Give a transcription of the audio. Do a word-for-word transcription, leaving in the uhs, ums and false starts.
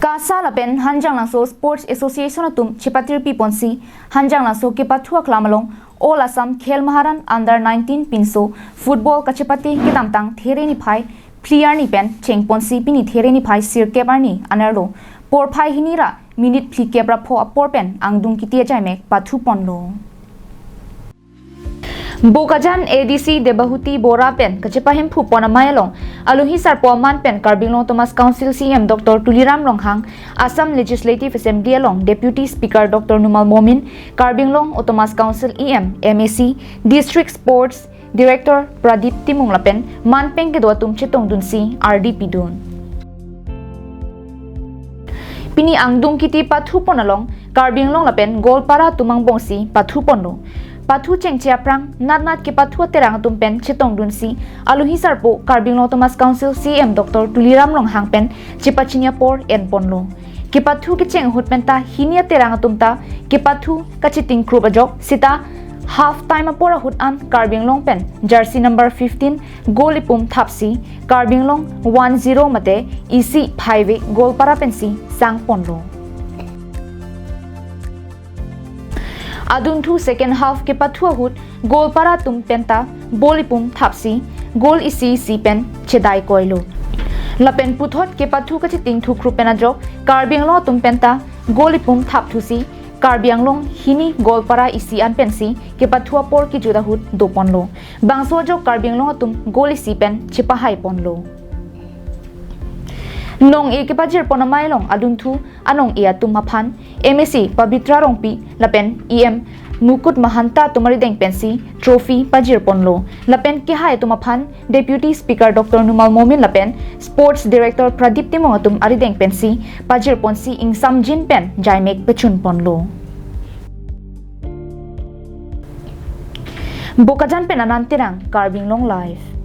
KASA lapen Hanjanglangso Sports Association atum chepatirpi ponsi Hanjanglangso kepathu aklam along All Assam Khel Maharan Under nineteen pinso football kachepate kedamtang There niphai phli arni pen chengponsi pini There niphai sirkep arni anerlo porphai hini ra minute phlikep ra pho apor pen angdung kiti ajaimek pathu ponlo. Bokajan ADC Debahuti Bora pen kachepahemphu pon amei along alohi sarpo aman pen Karbi Anglong Autonomous Council CEM Doctor Tuliram Ronghang, Assam Legislative Assembly along Deputy Speaker Doctor Numal Momin, Karbi Anglong Autonomous Council EM, MAC, District Sports Director Pradip Timung lapen manpeng kedo atum chetongdunsi ardi pidun. Pini angdung kiti pathu pon along Karbi Anglong lapen Goalpara atum angbongsi pathu ponlo. Pathu chengche aphrang natnat kepathu aterang atum pen chetongdunsi alohi sarpo Karbi Anglong Autonomous Council CEM Doctor Tuliram Ronghang pen chepachini apor en ponlo. Kepathu kecheng ahut penta hini aterang atum ta kepathu kachitingthrup ajok sita half time apor ahut an Karbi Anglong pen jersey number fifteen goal ipum thapsi Karbi Anglong one zero mate isi phaive Goalpara pensi sang ponlo. Adunthu second half kepathu ahut Goalpara atum penta ball ipum thapsi goal isi isi pen chedai koilo. Lapen puthot kepathu kachitingthrup pen ajok Karbi Anglong atum penta goal ipum thapthusi Karbi Anglong hini Goalpara isi an pensi kepathu apor kejut ahut doponlo. Bangso ajok Karbi Anglong atum goal isi pen chepahai ponlo. Nong-e kepajir pon amei along adunthu anong-e atum aphan MAC Pabitra Rongpi lapen EM Mukut Mahanta atum arideng pensi trophy pajir ponlo. Lapen kehai atum aphan Deputy Speaker Doctor Numal Momin lapen Sports Director Pradip Timung atum arideng pensi pajir ponsi ingsamjin pen jaimek pechun ponlo. Bokajan pen Anand Terang, Karbi Anglong Live.